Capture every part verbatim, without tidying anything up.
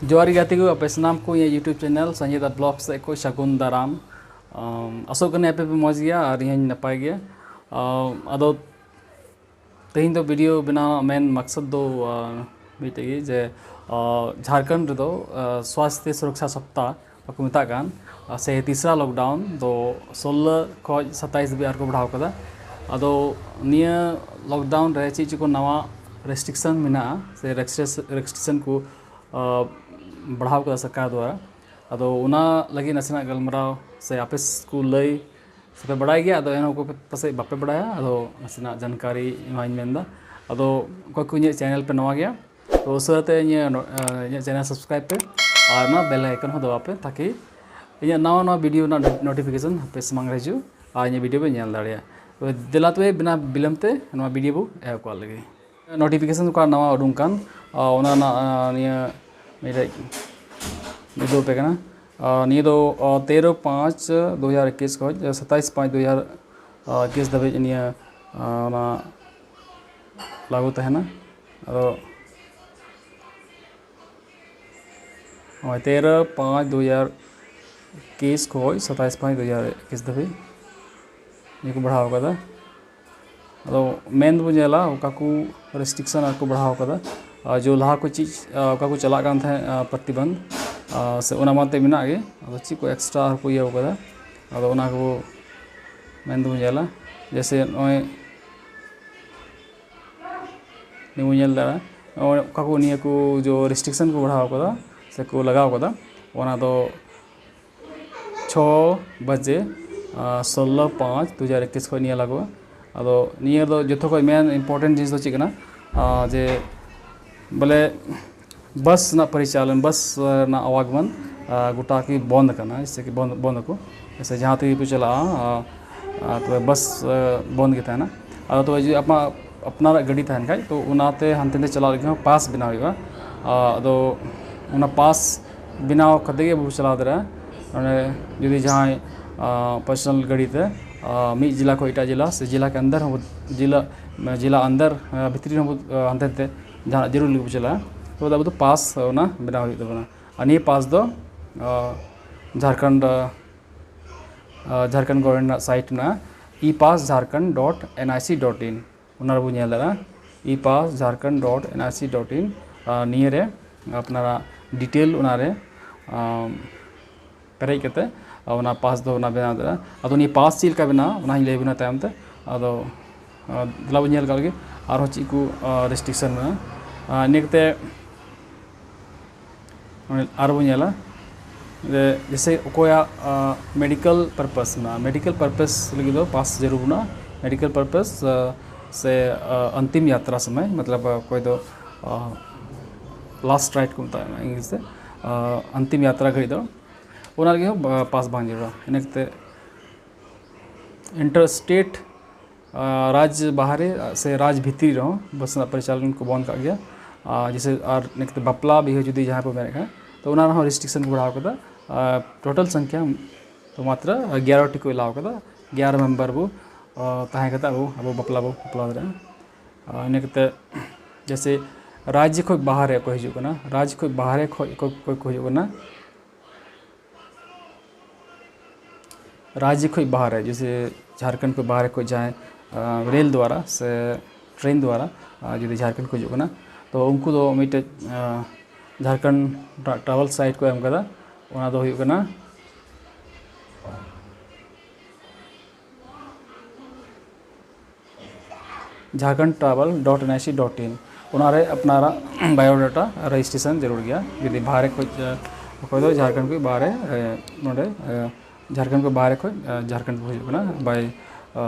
ᱡᱚᱦᱟᱨ ᱜᱮ ᱜᱟᱛᱮ ᱠᱚ, ᱟᱯᱮ ᱥᱟᱱᱟᱢ ᱠᱚ ᱤᱧᱟᱹᱜ YouTube channel ᱥᱟᱸᱡᱮᱫᱟ Vlog ᱥᱮᱫ ᱠᱷᱚᱱ ᱥᱟᱹᱜᱩᱱ ᱫᱟᱨᱟᱢ᱾ ᱟᱢ, ᱟᱥᱚᱜ ᱠᱟᱹᱱᱟᱹᱧ ᱟᱯᱮ ᱯᱮ ᱢᱚᱡᱽ ᱜᱮᱭᱟ ᱟᱨ ᱤᱧ ᱦᱚᱸᱧ ᱱᱟᱯᱟᱭ ᱜᱮᱭᱟ᱾ ᱟᱢ, ᱟᱫᱚ ᱛᱮᱦᱮᱧ ᱫᱚ video ᱵᱮᱱᱟᱣ ᱨᱮᱱᱟᱜ ᱢᱮᱱ ᱢᱟᱠᱥᱚᱫ ᱫᱚ, ᱟᱢ, ᱢᱤᱫᱴᱮᱡ ᱜᱮ ᱡᱮ, ᱟᱢ, ᱡᱷᱟᱲᱠᱷᱚᱸᱰ ᱨᱮᱫᱚ, ᱟᱢ, ᱥᱣᱟᱥᱛᱷ ᱥᱩᱨᱚᱠᱥᱟ ᱥᱚᱯᱛᱟ ᱵᱟᱠᱚ ᱢᱮᱛᱟᱜ ᱠᱟᱱ, ᱟᱨ ᱥᱮ ᱛᱤᱥᱨᱟ lockdown ᱫᱚ ᱥᱳᱞᱞᱳ ᱠᱷᱚᱱ ᱥᱟᱛᱟᱭᱤᱥ ᱫᱷᱟᱹᱵᱤᱡ ᱟᱨᱠᱚ ᱵᱟᱲᱦᱟᱣ ᱠᱟᱫᱟ᱾ ᱟᱫᱚ ᱱᱤᱭᱟᱹ lockdown ᱨᱮ ᱪᱮᱫ ᱪᱮᱫ ᱠᱚ ᱱᱟᱣᱟ restriction ᱢᱮᱱᱟᱜᱼᱟ ᱥᱮ restriction ᱠᱚ, ᱟᱸ, ᱵᱟᱲᱦᱟᱣ ᱠᱟᱫᱟ ᱥᱚᱨᱠᱟᱨ ᱫᱣᱟᱨᱟ᱾ ᱟᱫᱚ ᱚᱱᱟ ᱞᱟᱹᱜᱤᱫ ᱱᱟᱥᱮᱱᱟᱜ ᱜᱟᱞᱢᱟᱨᱟᱣ ᱥᱮ ᱟᱯᱮ ᱠᱚ ᱞᱟᱹᱭ ᱥᱮᱯᱮ ᱵᱟᱲᱟᱭ ᱜᱮᱭᱟ, ᱟᱫᱚ ᱮᱱᱦᱚᱸ ᱚᱠᱚᱭ ᱯᱟᱥᱮᱡ ᱵᱟᱯᱮ ᱵᱟᱲᱟᱭᱟ, ᱟᱫᱚ ᱱᱟᱥᱮᱱᱟᱜ ᱡᱟᱱᱠᱟᱨᱤ ᱮᱢᱟᱧ ᱢᱮᱱᱫᱟ᱾ ᱟᱫᱚ ᱚᱠᱚᱭ ᱠᱚ ᱤᱧᱟᱹᱜ channel ᱯᱮ ᱱᱟᱣᱟ ᱜᱮᱭᱟ, ᱛᱚ ᱩᱥᱟᱹᱨᱟ ᱛᱮ ᱤᱧᱟᱹᱜ ᱱᱚ-, ᱟᱸ, ᱤᱧᱟᱹᱜ channel subscribe ᱯᱮ ᱟᱨ ᱚᱱᱟ bell icon ᱦᱚᱸ ᱫᱟᱵᱟᱣ ᱯᱮ, ᱛᱟᱠᱤ ᱤᱧᱟᱹᱜ ᱱᱟᱣᱟ ᱱᱟᱣᱟ video ᱨᱮᱱᱟᱜ notification ᱟᱯᱮ ᱥᱟᱢᱟᱝ ᱨᱮ ᱦᱤᱡᱩᱜ ᱟᱨ ᱤᱧᱟᱹᱜ video ᱯᱮ ᱧᱮᱞ ᱫᱟᱲᱮᱭᱟᱜᱼᱟ᱾ ᱛᱚᱵᱮ ᱫᱮᱞᱟ ᱛᱚᱵᱮ ᱵᱤᱱᱟ ᱵᱤᱞᱚᱢ ᱛᱮ ᱱᱚᱣᱟ video ᱵᱚ ᱮᱦᱚᱵ ᱠᱟᱜ ᱞᱮᱜᱮ᱾ Notification ᱚᱠᱟ ᱱᱟᱣᱟ ᱩᱰᱩᱝ ᱠᱟᱱ, ᱟᱨ ᱚᱱᱟ ᱨᱮᱱᱟᱜ, ᱟᱨ ᱱᱤᱭᱟᱹ ᱢᱤᱫᱴᱮᱡ ᱩᱫᱩᱜ ᱟᱯᱮ ᱠᱟᱱᱟ᱾ ᱟᱨ ᱱᱤᱭᱟᱹ ᱫᱚ, ᱟᱨ, ᱛᱮᱨᱚ ᱯᱟᱸᱪ ᱫᱩ ᱦᱟᱡᱟᱨ ᱮᱠᱩᱥ ᱠᱷᱚᱱ ᱥᱟᱛᱟᱭᱤᱥ ᱯᱟᱸᱪ ᱫᱩ ᱦᱟᱡᱟᱨ ᱮᱠᱩᱥ ᱫᱷᱟᱹᱵᱤᱡ ᱱᱤᱭᱟᱹ, ᱟᱨ, ᱚᱱᱟ ᱞᱟᱹᱜᱩ ᱛᱟᱦᱮᱱᱟ᱾ ᱟᱫᱚ ᱱᱚᱜᱼᱚᱭ ᱛᱮᱨᱚ ᱯᱟᱸᱪ ᱫᱩ ᱦᱟᱡᱟᱨ ᱮᱠᱩᱥ ᱠᱷᱚᱱ ᱥᱟᱛᱟᱭᱤᱥ ᱯᱟᱸᱪ ᱫᱩ ᱦᱟᱡᱟᱨ ᱮᱠᱩᱥ ᱫᱷᱟᱹᱵᱤᱡ ᱱᱤᱭᱟᱹ ᱠᱚ ᱵᱟᱲᱦᱟᱣ ᱠᱟᱫᱟ᱾ ᱟᱫᱚ ᱢᱮᱱ ᱫᱚᱵᱚᱱ ᱧᱮᱞᱟ ᱚᱠᱟ ᱠᱚ restriction ᱟᱨ ᱠᱚ ᱵᱟᱲᱦᱟᱣ ᱠᱟᱫᱟ, ᱟᱨ ᱡᱚ ᱞᱟᱦᱟ ᱠᱚ ᱪᱮᱫ, ᱟᱨ ᱚᱠᱟ ᱠᱚ ᱪᱟᱞᱟᱜ ᱠᱟᱱ ᱛᱟᱦᱮᱸᱫ, ᱟᱨ ᱯᱨᱚᱛᱤᱵᱚᱱᱫᱷ, ᱟᱨ ᱥᱮ ᱚᱱᱟ ᱢᱟᱛᱮ ᱢᱮᱱᱟᱜ ᱜᱮ, ᱟᱫᱚ ᱪᱮᱫ ᱠᱚ extra ᱟᱨ ᱠᱚ ᱤᱭᱟᱹ ᱠᱟᱫᱟ, ᱟᱫᱚ ᱚᱱᱟ ᱠᱚ ᱢᱮᱱ ᱫᱚᱵᱚᱱ ᱧᱮᱞᱟ᱾ ᱡᱮᱭᱥᱮ ᱱᱚᱜᱼᱚᱭ ᱱᱤᱭᱟᱹ ᱵᱚᱱ ᱧᱮᱞ ᱫᱟᱲᱮᱭᱟᱜᱼᱟ, ᱱᱚᱜᱼᱚᱭ ᱚᱠᱟ ᱠᱚ ᱱᱤᱭᱟᱹ ᱠᱚ ᱡᱚ restriction ᱠᱚ ᱵᱟᱲᱦᱟᱣ ᱠᱟᱫᱟ ᱥᱮ ᱠᱚ ᱞᱟᱜᱟᱣ ᱠᱟᱫᱟ, ᱚᱱᱟ ᱫᱚ ᱪᱷᱚ ᱵᱟᱡᱮ, ᱟᱨ, ᱥᱳᱞᱞᱳ ᱯᱟᱸᱪ ᱫᱩ ᱦᱟᱡᱟᱨ ᱮᱠᱩᱥ ᱠᱷᱚᱱ ᱱᱤᱭᱟᱹ ᱞᱟᱜᱩᱜᱼᱟ᱾ ᱟᱫᱚ ᱱᱤᱭᱟᱹ ᱫᱚ ᱡᱚᱛᱚ ᱠᱷᱚᱱ main important ᱡᱤᱱᱤᱥ ᱫᱚ ᱪᱮᱫ ᱠᱟᱱᱟ, ᱟᱨ, ᱡᱮ ᱵᱚᱞᱮ ᱵᱟᱥ ᱨᱮᱱᱟᱜ ᱯᱚᱨᱤᱪᱟᱞᱚᱱ, ᱵᱟᱥ ᱨᱮᱱᱟᱜ ᱟᱣᱟᱜᱚᱢᱚᱱ, ᱟᱨ, ᱜᱚᱴᱟ ᱜᱮ ᱵᱚᱱᱫ ᱟᱠᱟᱱᱟ, ᱡᱮᱭᱥᱮ ᱠᱤ ᱵᱚᱱᱫ, ᱵᱚᱱᱫ ᱟᱠᱚ, ᱡᱮᱭᱥᱮ ᱡᱟᱦᱟᱸ ᱛᱮᱜᱮ ᱠᱚ ᱪᱟᱞᱟᱜᱼᱟ, ᱟᱨ, ᱟᱨ ᱛᱚᱵᱮ ᱵᱟᱥ, ᱟᱨ, ᱵᱚᱱᱫ ᱜᱮ ᱛᱟᱦᱮᱱᱟ᱾ ᱟᱫᱚ ᱛᱚᱵᱮ ᱡᱩᱫᱤ ᱟᱯᱱᱟᱨ, ᱟᱯᱱᱟᱨᱟᱜ ᱜᱟᱹᱰᱤ ᱛᱟᱦᱮᱱ ᱠᱷᱟᱡ, ᱛᱚ ᱚᱱᱟᱛᱮ ᱦᱟᱱᱛᱮ ᱱᱟᱛᱮ ᱪᱟᱞᱟᱜ ᱞᱟᱹᱜᱤᱫ ᱦᱚᱸ ᱯᱟᱥ ᱵᱮᱱᱟᱣ ᱦᱩᱭᱩᱜᱼᱟ᱾ ᱟᱨ ᱟᱫᱚ ᱚᱱᱟ ᱯᱟᱥ ᱵᱮᱱᱟᱣ ᱠᱟᱛᱮ ᱜᱮ ᱟᱵᱚ ᱪᱟᱞᱟᱣ ᱫᱟᱲᱮᱭᱟᱜᱼᱟ᱾ ᱚᱱᱮ ᱡᱩᱫᱤ ᱡᱟᱦᱟᱸᱭ, ᱟᱨ, personal ᱜᱟᱹᱰᱤ ᱛᱮ, ᱟᱨ, ᱢᱤᱫ ᱡᱮᱞᱟ ᱠᱷᱚᱱ ᱮᱴᱟᱜ ᱡᱮᱞᱟ ᱥᱮ ᱡᱮᱞᱟ ᱠᱮ ᱟᱱᱫᱟᱨ ᱦᱚᱸ ᱵᱚ-, ᱡᱮᱞᱟ, ᱡᱮᱞᱟ ᱟᱱᱫᱟᱨ, ᱟᱨ, ᱵᱷᱤᱛᱨᱤ ᱨᱮᱦᱚᱸ ᱵᱚ-, ᱟᱨ, ᱦᱟᱱᱛᱮ ᱱᱟᱛᱮ ᱡᱟᱦᱟᱱᱟᱜ ᱡᱟᱹᱨᱩᱲ ᱞᱟᱹᱜᱤᱫ ᱵᱚ ᱪᱟᱞᱟᱜᱼᱟ, ᱛᱚᱵᱮ ᱫᱚ ᱟᱵᱚ ᱫᱚ ᱯᱟᱥ ᱚᱱᱟ ᱵᱮᱱᱟᱣ ᱦᱩᱭᱩᱜ ᱛᱟᱵᱚᱱᱟ᱾ ᱟᱨ ᱱᱤᱭᱟᱹ ᱯᱟᱥ ᱫᱚ ᱡᱷᱟᱲᱠᱷᱚᱸᱰ ᱡᱷᱟᱲᱠᱷᱚᱸᱰ ᱜᱚᱵᱷᱚᱨᱱᱢᱮᱱᱴ ᱨᱮᱱᱟᱜ ᱥᱟᱭᱤᱴ ᱢᱮᱱᱟᱜᱼᱟ, ᱤ ᱯᱟᱥ ᱡᱷᱟᱲᱠᱷᱚᱸᱰ ᱰᱚᱴ ᱮᱱ ᱟᱭ ᱥᱤ ᱰᱚᱴ ᱤᱱ, ᱚᱱᱟ ᱨᱮᱵᱚᱱ ᱧᱮᱞ ᱫᱟᱲᱮᱭᱟᱜᱼᱟ, ᱤ ᱯᱟᱥ ᱡᱷᱟᱲᱠᱷᱚᱸᱰ ᱰᱚᱴ ᱮᱱ ᱟᱭ ᱥᱤ ᱰᱚᱴ ᱤᱱ᱾ ᱱᱤᱭᱟᱹ ᱨᱮ ᱟᱯᱱᱟᱨᱟᱜ ᱰᱤᱴᱮᱞ ᱚᱱᱟ ᱨᱮ ᱯᱮᱨᱮᱡ ᱠᱟᱛᱮ ᱚᱱᱟ ᱯᱟᱥ ᱫᱚ ᱚᱱᱟ ᱵᱮᱱᱟᱣ ᱫᱟᱲᱮᱭᱟᱜᱼᱟ᱾ ᱟᱫᱚ ᱱᱤᱭᱟᱹ ᱯᱟᱥ ᱪᱮᱫ ᱞᱮᱠᱟ ᱵᱮᱱᱟᱣ, ᱚᱱᱟ ᱦᱚᱸᱧ ᱞᱟᱹᱭ ᱟᱵᱮᱱᱟ ᱛᱟᱭᱚᱢ ᱛᱮ᱾ ᱟᱫᱚ ᱫᱮᱞᱟ ᱵᱚᱱ ᱧᱮᱞ ᱠᱟᱜ ᱞᱮᱜᱮ ᱟᱨᱦᱚᱸ ᱪᱮᱫ ᱠᱚ ᱨᱮᱥᱴᱨᱤᱠᱥᱚᱱ ᱢᱮᱱᱟᱜᱼᱟ᱾ ᱤᱱᱟᱹ ᱠᱟᱛᱮ ᱟᱨ ᱵᱚᱱ ᱧᱮᱞᱟ ᱡᱮ ᱡᱮᱥᱮ ᱚᱠᱚᱭᱟᱜ ᱢᱮᱰᱤᱠᱮᱞ ᱯᱟᱨᱯᱟᱥ ᱢᱮᱱᱟᱜᱼᱟ, ᱢᱮᱰᱤᱠᱮᱞ ᱯᱟᱨᱯᱟᱥ ᱞᱟᱹᱜᱤᱫ ᱫᱚ ᱯᱟᱥ ᱡᱟᱹᱨᱩᱲ ᱢᱮᱱᱟᱜᱼᱟ᱾ ᱢᱮᱰᱤᱠᱮᱞ ᱯᱟᱨᱯᱟᱥ ᱥᱮ ᱟᱱᱛᱤᱢ ᱭᱟᱛᱨᱟ ᱥᱚᱢᱚᱭ, ᱢᱚᱛᱞᱚᱵ ᱚᱠᱚᱭ ᱫᱚ ᱞᱟᱥᱴ ᱨᱟᱭᱤᱴ ᱠᱚ ᱢᱮᱛᱟᱜᱼᱟ ᱤᱝᱞᱤᱥ ᱛᱮ, ᱟᱱᱛᱤᱢ ᱭᱟᱛᱨᱟ ᱜᱷᱟᱹᱲᱤᱡ ᱫᱚ ᱚᱱᱟ ᱞᱟᱹᱜᱤᱫ ᱦᱚᱸ ᱯᱟᱥ ᱵᱟᱝ ᱡᱟᱹᱨᱩᱲᱟ᱾ ᱤᱱᱟᱹ ᱠᱟᱛᱮ ᱤᱱᱴᱟᱨ ᱥᱴᱮᱴ ᱨᱟᱡᱽ ᱵᱟᱦᱨᱮ ᱥᱮ ᱨᱟᱡᱽ ᱵᱷᱤᱛᱨᱤ ᱨᱮᱦᱚᱸ ᱵᱟᱥ ᱨᱮᱱᱟᱜ ᱯᱚᱨᱤᱪᱟᱞᱚᱱ ᱠᱚ ᱵᱚᱱᱫ ᱠᱟᱜ ᱜᱮᱭᱟ᱾ ᱡᱮᱥᱮ ᱟᱨ ᱱᱤᱛ ᱵᱟᱯᱞᱟ ᱵᱤᱦᱟᱹ ᱡᱩᱫᱤ ᱡᱟᱦᱟᱸᱭ ᱯᱮ ᱢᱮᱱᱮᱫ ᱠᱷᱟᱱ, ᱛᱚ ᱚᱱᱟ ᱨᱮᱦᱚᱸ ᱨᱮᱥᱴᱨᱤᱠᱥᱚᱱ ᱠᱚ ᱵᱟᱲᱟᱣ ᱠᱟᱫᱟ᱾ ᱴᱳᱴᱟᱞ ᱥᱚᱝᱠᱷᱭᱟ ᱛᱚ ᱢᱟᱛᱨᱚ ᱮᱜᱟᱨᱚ ᱴᱤ ᱠᱚ ᱮᱞᱟᱣ ᱠᱟᱫᱟ᱾ ᱮᱜᱟᱨᱚ ᱢᱮᱢᱵᱟᱨ ᱵᱚ ᱛᱟᱦᱮᱸ ᱠᱟᱛᱮ ᱟᱵᱚ ᱟᱵᱚ ᱵᱟᱯᱞᱟ ᱵᱚ ᱵᱟᱯᱞᱟ ᱫᱟᱲᱮᱭᱟᱜᱼᱟ᱾ ᱤᱱᱟᱹ ᱠᱟᱛᱮ ᱡᱮᱥᱮ ᱨᱟᱡᱽ ᱠᱷᱚᱱ ᱵᱟᱦᱨᱮ ᱚᱠᱚᱭ ᱦᱤᱡᱩᱜ ᱠᱟᱱᱟ, ᱨᱟᱡᱽ ᱠᱷᱚᱱ ᱵᱟᱦᱨᱮ ᱠᱷᱚᱱ ᱚᱠᱚᱭ ᱠᱚ ᱦᱤᱡᱩᱜ ᱠᱟᱱᱟ, ᱨᱟᱡᱽ ᱠᱷᱚᱱ ᱵᱟᱦᱨᱮ, ᱡᱮᱥᱮ ᱡᱷᱟᱲᱠᱷᱚᱸᱰ ᱠᱷᱚᱱ ᱵᱟᱦᱨᱮ ᱠᱷᱚᱱ ᱡᱟᱦᱟᱸᱭ ᱨᱮᱞ ᱫᱣᱟᱨᱟ ᱥᱮ ᱴᱨᱮᱱ ᱫᱣᱟᱨᱟ ᱡᱩᱫᱤ ᱡᱷᱟᱲᱠᱷᱚᱸᱰ ᱠᱚ ᱦᱤᱡᱩᱜ ᱠᱟᱱᱟ, ᱛᱚ ᱩᱱᱠᱩ ᱫᱚ ᱢᱤᱫᱴᱮᱡ ᱡᱷᱟᱲᱠᱷᱚᱸᱰ ᱴᱨᱟᱵᱷᱮᱞ ᱥᱟᱭᱤᱴ ᱠᱚ ᱮᱢ ᱠᱟᱫᱟ, ᱚᱱᱟ ᱫᱚ ᱦᱩᱭᱩᱜ ᱠᱟᱱᱟ ᱡᱷᱟᱲᱠᱷᱚᱸᱰ ᱴᱨᱟᱵᱷᱮᱞ ᱰᱚᱴ ᱮᱱ ᱟᱭ ᱥᱤ ᱰᱚᱴ ᱤᱱ᱾ ᱚᱱᱟᱨᱮ ᱟᱯᱱᱟᱨᱟᱜ ᱵᱟᱭᱳᱰᱟᱴᱟ ᱨᱮᱡᱤᱥᱴᱨᱮᱥᱚᱱ ᱡᱟᱹᱨᱩᱲ ᱜᱮᱭᱟ᱾ ᱡᱩᱫᱤ ᱵᱟᱦᱨᱮ ᱠᱷᱚᱱ ᱚᱠᱚᱭ ᱫᱚ ᱡᱷᱟᱲᱠᱷᱚᱸᱰ ᱠᱷᱚᱱ ᱵᱟᱦᱨᱮ ᱱᱚᱰᱮ ᱡᱷᱟᱲᱠᱷᱚᱸᱰ ᱠᱷᱚᱱ ᱵᱟᱦᱨᱮ ᱠᱷᱚᱱ ᱡᱷᱟᱲᱠᱷᱚᱸᱰ ᱠᱚ ᱦᱤᱡᱩᱜ ᱠᱟᱱᱟ ᱵᱟᱭ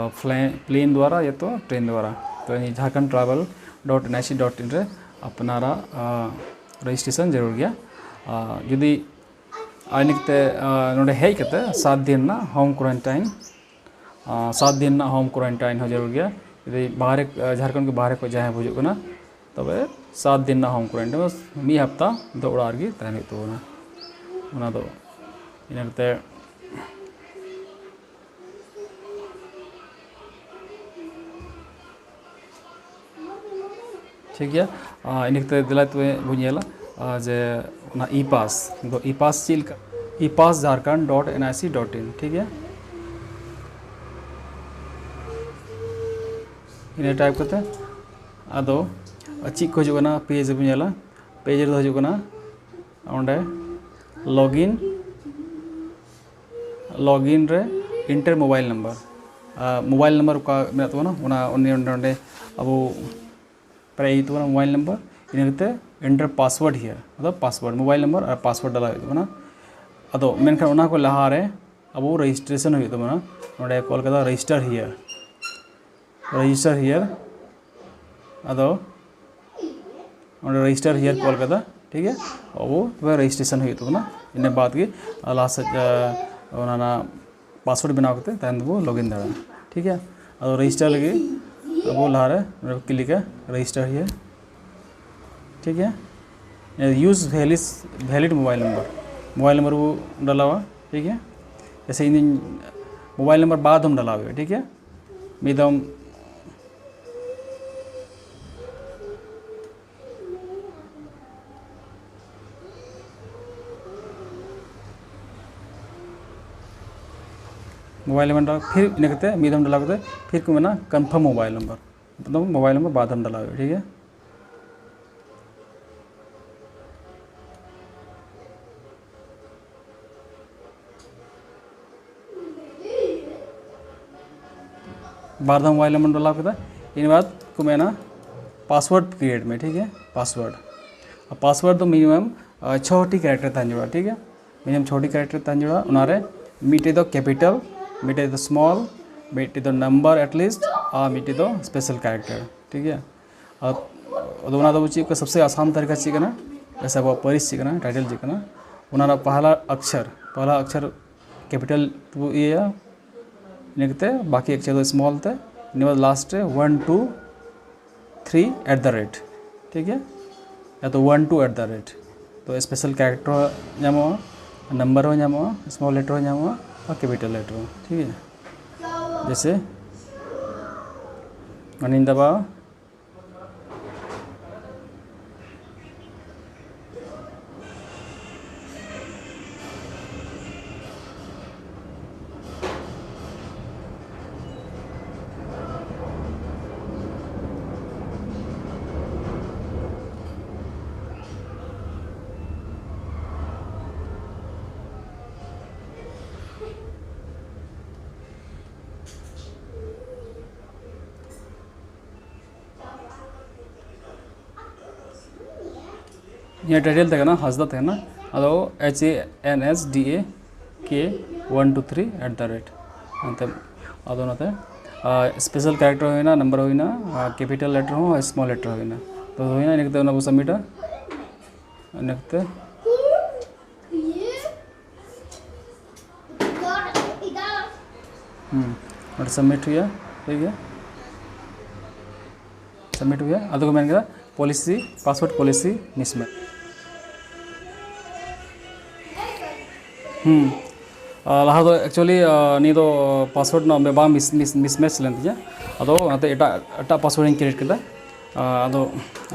ᱯᱞᱮᱱ ᱫᱣᱟᱨᱟ ᱭᱟᱛᱚ ᱴᱨᱮᱱ ᱫᱣᱟᱨᱟ, ᱛᱚ ᱡᱷᱟᱲᱠᱷᱚᱸᱰ ᱴᱨᱟᱵᱷᱮᱞ ᱰᱚᱴ ᱮᱱ ᱟᱭ ᱥᱤ ᱰᱚᱴ ᱤᱱ ᱨᱮ ᱟᱯᱱᱟᱨᱟᱜ ᱨᱮᱡᱤᱥᱴᱨᱮᱥᱚᱱ ᱡᱟᱹᱨᱩᱲ ᱜᱮᱭᱟ᱾ ᱡᱩᱫᱤ ᱟᱨ ᱤᱱᱟᱹ ᱠᱟᱛᱮ ᱱᱚᱰᱮ ᱦᱮᱡ ᱠᱟᱛᱮ ᱥᱟᱛ ᱫᱤᱱ ᱨᱮᱱᱟᱜ ᱦᱳᱢ ᱠᱳᱨᱟᱱᱴᱟᱭᱤᱱ, ᱥᱟᱛ ᱫᱤᱱ ᱨᱮᱱᱟᱜ ᱦᱳᱢ ᱠᱳᱨᱟᱱᱴᱟᱭᱤᱱ ᱦᱚᱸ ᱡᱟᱹᱨᱩᱲ ᱜᱮᱭᱟ᱾ ᱡᱩᱫᱤ ᱵᱟᱦᱨᱮ ᱡᱷᱟᱲᱠᱷᱚᱸᱰ ᱠᱷᱚᱱ ᱵᱟᱦᱨᱮ ᱠᱷᱚᱱ ᱡᱟᱦᱟᱸᱭ ᱠᱚ ᱦᱤᱡᱩᱜ ᱠᱟᱱᱟ, ᱛᱚᱵᱮ ᱥᱟᱛ ᱫᱤᱱ ᱨᱮᱱᱟᱜ ᱦᱳᱢ ᱠᱳᱨᱟᱱᱴᱟᱭᱤᱱ, ᱢᱤᱫ ᱦᱟᱯᱛᱟ ᱫᱚ ᱚᱲᱟᱜ ᱨᱮᱜᱮ ᱛᱟᱦᱮᱱ ᱦᱩᱭᱩᱜ ᱛᱟᱵᱚᱱᱟ᱾ ᱚᱱᱟ ᱫᱚ ᱤᱱᱟᱹ ᱠᱟᱛᱮ ᱴᱷᱤᱠ ᱜᱮᱭᱟ᱾ ᱟᱨ ᱤᱱᱟᱹ ᱠᱟᱛᱮ ᱫᱮᱞᱟ ᱛᱚᱵᱮ ᱵᱚᱱ ᱧᱮᱞᱟ, ᱟᱨ ᱡᱮ ᱚᱱᱟ ᱤ ᱯᱟᱥ ᱫᱚ, ᱤ ᱯᱟᱥ ᱪᱮᱫ ᱞᱮᱠᱟ, ᱤ ᱯᱟᱥ ᱡᱷᱟᱲᱠᱷᱚᱸᱰ ᱰᱚᱴ ᱮᱱ ᱟᱭ ᱥᱤ ᱰᱚᱴ ᱤᱱ, ᱴᱷᱤᱠ ᱜᱮᱭᱟ᱾ ᱤᱱᱟᱹ ᱴᱟᱭᱤᱯ ᱠᱟᱛᱮ ᱟᱫᱚ ᱪᱮᱫ ᱠᱚ ᱦᱤᱡᱩᱜ ᱠᱟᱱᱟ, ᱯᱮᱡᱽ ᱨᱮᱵᱚᱱ ᱧᱮᱞᱟ᱾ ᱯᱮᱡᱽ ᱨᱮᱫᱚ ᱦᱤᱡᱩᱜ ᱠᱟᱱᱟ ᱚᱸᱰᱮ ᱞᱚᱜᱤᱱ, ᱞᱚᱜᱤᱱ ᱨᱮ enter mobile number, mobile number ᱚᱠᱟ ᱢᱮᱱᱟᱜ ᱛᱟᱵᱚᱱᱟ ᱚᱱᱟ ᱚᱸᱰᱮ, ᱚᱸᱰᱮ ᱟᱵᱚ ᱯᱮᱨᱮᱡ ᱦᱩᱭᱩᱜ ᱛᱟᱵᱚᱱᱟ ᱢᱳᱵᱟᱭᱤᱞ ᱱᱟᱢᱵᱟᱨ᱾ ᱤᱱᱟᱹ ᱠᱟᱛᱮ enter password here, ᱟᱫᱚ ᱯᱟᱥᱣᱟᱨᱰ, ᱢᱳᱵᱟᱭᱤᱞ ᱱᱟᱢᱵᱟᱨ ᱟᱨ ᱯᱟᱥᱣᱟᱨᱰ ᱰᱟᱞᱟᱣ ᱦᱩᱭᱩᱜ ᱛᱟᱵᱚᱱᱟ᱾ ᱟᱫᱚ ᱢᱮᱱᱠᱷᱟᱱ ᱚᱱᱟ ᱠᱚ ᱞᱟᱦᱟᱨᱮ ᱟᱵᱚ ᱨᱮᱡᱤᱥᱴᱨᱮᱥᱚᱱ ᱦᱩᱭᱩᱜ ᱛᱟᱵᱚᱱᱟ᱾ ᱱᱚᱸᱰᱮ ᱠᱚ ᱚᱞ ᱠᱟᱫᱟ register here, register here᱾ ᱟᱫᱚ ᱚᱸᱰᱮ register here ᱠᱚ ᱚᱞ ᱠᱟᱫᱟ, ᱴᱷᱤᱠ ᱜᱮᱭᱟ᱾ ᱟᱵᱚ ᱛᱚᱵᱮ ᱨᱮᱡᱤᱥᱴᱨᱮᱥᱚᱱ ᱦᱩᱭᱩᱜ ᱛᱟᱵᱚᱱᱟ᱾ ᱤᱱᱟᱹ ᱵᱟᱫᱽ ᱜᱮ ᱞᱟᱦᱟ ᱥᱮᱫ, ᱟᱸ, ᱚᱱᱟ ᱨᱮᱱᱟᱜ ᱯᱟᱥᱣᱟᱨᱰ ᱵᱮᱱᱟᱣ ᱠᱟᱛᱮ ᱛᱟᱭᱚᱢ ᱫᱚᱵᱚ ᱞᱚᱜᱤᱱ ᱫᱟᱲᱮᱭᱟᱜᱼᱟ, ᱴᱷᱤᱠ ᱜᱮᱭᱟ᱾ ᱟᱫᱚ ᱨᱮᱡᱤᱥᱴᱟᱨ ᱞᱟᱹᱜᱤᱫ ᱟᱵᱚ ᱞᱟᱦᱟᱨᱮ ᱱᱚᱰᱮ ᱵᱚ ᱠᱞᱤᱠᱟ, register here, ᱴᱷᱤᱠ ᱜᱮᱭᱟ᱾ use valid, valid mobile number, mobile number ᱵᱚ ᱰᱟᱞᱟᱣᱟ, ᱴᱷᱤᱠ ᱜᱮᱭᱟ᱾ ᱡᱮᱭᱥᱮ ᱤᱧ ᱢᱳᱵᱟᱭᱤᱞ ᱱᱟᱢᱵᱟᱨ ᱵᱟᱨ ᱫᱷᱚᱢ ᱰᱟᱞᱟᱣ ᱦᱩᱭᱩᱜᱼᱟ, ᱴᱷᱤᱠ ᱜᱮᱭᱟ᱾ ᱢᱤᱫ ᱫᱚᱢ ᱢᱳᱵᱟᱭᱤᱞ ᱱᱟᱢᱵᱟᱨ ᱯᱷᱤᱨ ᱤᱱᱟᱹ ᱠᱟᱛᱮ ᱢᱤᱫ ᱫᱷᱟᱣ ᱰᱟᱞᱟᱣ ᱠᱟᱛᱮ ᱯᱷᱤᱨ ᱠᱚ ᱢᱮᱱᱟ confirm mobile number, ᱢᱚᱛᱞᱚᱵ ᱢᱳᱵᱟᱭᱤᱞ ᱱᱟᱢᱵᱟᱨ ᱵᱟᱨ ᱫᱷᱟᱣ ᱰᱟᱞᱟᱣ ᱦᱩᱭᱩᱜᱼᱟ, ᱴᱷᱤᱠ ᱜᱮᱭᱟ᱾ ᱵᱟᱨ ᱫᱷᱟᱣ ᱢᱳᱵᱟᱭᱤᱞ ᱱᱟᱢᱵᱟᱨ ᱰᱟᱞᱟᱣ ᱠᱮᱫᱟ, ᱤᱱᱟᱹ ᱵᱟᱫᱽ ᱠᱚ ᱢᱮᱱᱟ ᱯᱟᱥᱣᱟᱨᱰ ᱠᱨᱤᱭᱮᱴ ᱢᱮ, ᱴᱷᱤᱠ ᱜᱮᱭᱟ᱾ ᱯᱟᱥᱣᱟᱨᱰ, ᱟᱨ ᱯᱟᱥᱣᱟᱨᱰ ᱫᱚ ᱢᱤᱱᱤᱢᱟᱢ ᱪᱷᱚᱴᱤ ᱠᱮᱨᱮᱠᱴᱟᱨ ᱛᱟᱦᱮᱱ ᱡᱟᱹᱨᱩᱲᱟ, ᱴᱷᱤᱠ ᱜᱮᱭᱟ᱾ ᱢᱤᱱᱤᱢᱟᱢ ᱪᱷᱚᱴᱤ ᱠᱮᱨᱮᱠᱴᱟᱨ ᱛᱟᱦᱮᱱ ᱡᱟᱹᱨᱩᱲᱟ᱾ ᱚᱱᱟᱨᱮ ᱢᱤᱫᱴᱮᱡ ᱫᱚ ᱠᱮᱯᱤᱴᱟᱞ, ᱢᱤᱫᱴᱮᱡ ᱫᱚ ᱥᱢᱚᱞ, ᱢᱤᱫᱴᱮᱡ ᱫᱚ ᱱᱟᱢᱵᱟᱨ ᱮᱴᱞᱤᱥᱴ, ᱟᱨ ᱢᱤᱫᱴᱮᱡ ᱫᱚ ᱥᱯᱮᱥᱟᱞ ᱠᱮᱨᱮᱠᱴᱟᱨ, ᱴᱷᱤᱠ ᱜᱮᱭᱟ᱾ ᱟᱨ ᱟᱫᱚ ᱚᱱᱟ ᱫᱚ ᱪᱮᱫ ᱠᱚ ᱥᱚᱵᱥᱮ ᱟᱥᱟᱱ ᱛᱟᱹᱨᱤᱠᱟ ᱪᱮᱫ ᱠᱟᱱᱟ, ᱡᱮᱭᱥᱮ ᱟᱵᱚᱣᱟᱜ ᱯᱟᱹᱨᱤᱥ ᱪᱮᱫ ᱠᱟᱱᱟ, ᱴᱟᱭᱴᱮᱞ ᱪᱮᱫ ᱠᱟᱱᱟ, ᱚᱱᱟ ᱨᱮᱱᱟᱜ ᱯᱟᱦᱞᱟ ᱟᱠᱥᱟᱨ, ᱯᱟᱦᱞᱟ ᱟᱠᱥᱟᱨ ᱠᱮᱯᱤᱴᱟᱞ ᱛᱮᱵᱚ ᱤᱭᱟᱹᱭᱟ, ᱤᱱᱟᱹ ᱠᱟᱛᱮ ᱵᱟᱠᱤ ᱟᱠᱥᱟᱨ ᱫᱚ ᱥᱢᱚᱞ ᱛᱮ, ᱤᱱᱟᱹ ᱵᱟᱫᱽ ᱞᱟᱥᱴ ᱨᱮ one two three at the rate, ᱴᱷᱤᱠ ᱜᱮᱭᱟ᱾ ᱭᱟ ᱛᱚ one two at the rate, ᱛᱚ ᱥᱯᱮᱥᱟᱞ ᱠᱮᱨᱮᱠᱴᱟᱨ ᱦᱚᱸ ᱧᱟᱢᱚᱜᱼᱟ, ᱱᱟᱢᱵᱟᱨ ᱦᱚᱸ ᱧᱟᱢᱚᱜᱼᱟ, ᱥᱢᱚᱞ ᱞᱮᱴᱟᱨ ᱦᱚᱸ ᱧᱟᱢᱚᱜᱼᱟ ᱟᱨ ᱠᱮᱯᱤᱴᱟᱞ ᱞᱮᱴᱟᱨ ᱦᱚᱸ, ᱴᱷᱤᱠ ᱜᱮᱭᱟ᱾ ᱡᱮᱭᱥᱮ ᱚᱱᱟᱧ ᱫᱟᱵᱟᱣᱟ, ᱤᱧᱟᱹᱜ ᱴᱟᱭᱴᱮᱞ ᱛᱟᱦᱮᱸ ᱠᱟᱱᱟ ᱦᱟᱸᱥᱫᱟ ᱛᱟᱦᱮᱸ ᱠᱟᱱᱟ᱾ ᱟᱫᱚ H A N S D A K one two three at the rate ᱚᱱᱛᱮ, ᱟᱫᱚ ᱱᱚᱛᱮ ᱥᱯᱮᱥᱟᱞ ᱠᱮᱨᱮᱠᱴᱟᱨ ᱦᱩᱭᱱᱟ, ᱱᱟᱢᱵᱟᱨ ᱦᱩᱭᱱᱟ, ᱠᱮᱯᱤᱴᱟᱞ ᱞᱮᱴᱟᱨ ᱦᱚᱸ, ᱥᱢᱚᱞ ᱞᱮᱴᱟᱨ ᱦᱩᱭᱱᱟ᱾ ᱛᱚ ᱦᱩᱭᱱᱟ, ᱤᱱᱟᱹ ᱠᱟᱛᱮ ᱚᱱᱟ ᱵᱚ ᱥᱟᱵᱢᱤᱴᱟ᱾ ᱤᱱᱟᱹ ᱠᱟᱛᱮ ᱦᱩᱸ, ᱱᱚᱰᱮ ᱥᱟᱵᱢᱤᱴ ᱦᱩᱭᱩᱜᱼᱟ᱾ ᱴᱷᱤᱠ ᱜᱮᱭᱟ, ᱥᱟᱵᱢᱤᱴ ᱦᱩᱭᱩᱜᱼᱟ᱾ ᱟᱫᱚ ᱠᱚ ᱢᱮᱱ ᱠᱮᱫᱟ ᱯᱚᱞᱤᱥᱤ, ᱯᱟᱥᱣᱟᱨᱰ ᱯᱚᱞᱤᱥᱤ ᱢᱤᱥᱢᱮᱪ᱾ ᱦᱩᱸ, ᱟᱨ ᱞᱟᱦᱟ ᱫᱚ ᱮᱠᱪᱩᱭᱮᱞᱤ ᱱᱤᱭᱟᱹ ᱫᱚ ᱯᱟᱥᱣᱟᱨᱰ ᱨᱮᱱᱟᱜ ᱵᱟᱝ ᱢᱤᱥ ᱢᱤᱥ ᱢᱤᱥᱢᱮᱪ ᱞᱮᱱ ᱛᱤᱧᱟᱹ᱾ ᱟᱫᱚ ᱚᱱᱟᱛᱮ ᱮᱴᱟᱜ ᱮᱴᱟᱜ ᱯᱟᱥᱣᱟᱨᱰ ᱤᱧ ᱠᱨᱤᱭᱮᱴ ᱠᱮᱫᱟ᱾ ᱟᱫᱚ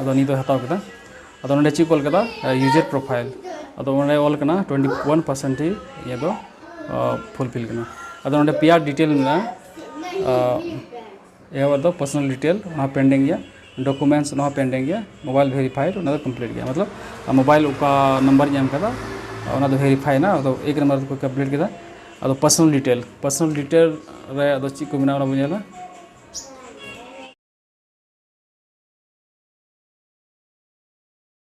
ᱟᱫᱚ ᱱᱤᱭᱟᱹ ᱫᱚ ᱦᱟᱛᱟᱣ ᱠᱮᱫᱟ᱾ ᱟᱫᱚ ᱱᱚᱰᱮ ᱪᱮᱫ ᱠᱚ ᱚᱞ ᱠᱮᱫᱟ? User profile. ᱟᱫᱚ ᱚᱸᱰᱮ ᱚᱞ ᱠᱟᱱᱟ ᱴᱩᱭᱮᱱᱴᱤ ᱣᱟᱱ ᱯᱟᱨᱥᱮᱱᱴ ᱤᱭᱟᱹ ᱫᱚ ᱯᱷᱩᱞᱯᱷᱤᱞ ᱠᱟᱱᱟ᱾ ᱟᱫᱚ ᱱᱚᱰᱮ ᱯᱮᱭᱟ ᱰᱤᱴᱮᱞ ᱢᱮᱱᱟᱜᱼᱟ᱾ ᱮᱦᱚᱵ ᱫᱚ ᱯᱟᱨᱥᱚᱱᱟᱞ ᱰᱤᱴᱮᱞ, ᱚᱱᱟ ᱯᱮᱱᱰᱤᱝ ᱜᱮᱭᱟ᱾ ᱰᱚᱠᱩᱢᱮᱱᱴᱥ, ᱚᱱᱟ ᱦᱚᱸ ᱯᱮᱱᱰᱤᱝ ᱜᱮᱭᱟ᱾ ᱢᱳᱵᱟᱭᱤᱞ ᱵᱷᱮᱨᱤᱯᱷᱟᱭᱤᱰ, ᱚᱱᱟ ᱫᱚ ᱠᱚᱢᱯᱞᱤᱴ ᱜᱮᱭᱟ᱾ ᱢᱚᱛᱞᱚᱵ ᱢᱳᱵᱟᱭᱤᱞ ᱚᱠᱟ ᱱᱟᱢᱵᱟᱨ ᱤᱧ ᱮᱢ ᱠᱟᱫᱟ, ᱚᱱᱟ ᱫᱚ ᱵᱷᱮᱨᱤᱯᱷᱟᱭ ᱮᱱᱟ᱾ ᱟᱫᱚ ᱮᱠ ᱱᱟᱢᱵᱟᱨ ᱫᱚᱠᱚ ᱠᱚᱢᱯᱞᱤᱴ ᱠᱮᱫᱟ᱾ ᱟᱫᱚ ᱯᱟᱨᱥᱚᱱᱟᱞ ᱰᱤᱴᱮᱞ, ᱯᱟᱨᱥᱚᱱᱟᱞ ᱰᱤᱴᱮᱞ ᱨᱮ ᱟᱫᱚ ᱪᱮᱫ ᱠᱚ ᱢᱮᱱᱟᱜᱼᱟ, ᱚᱱᱟ ᱵᱚᱱ ᱧᱮᱞᱟ᱾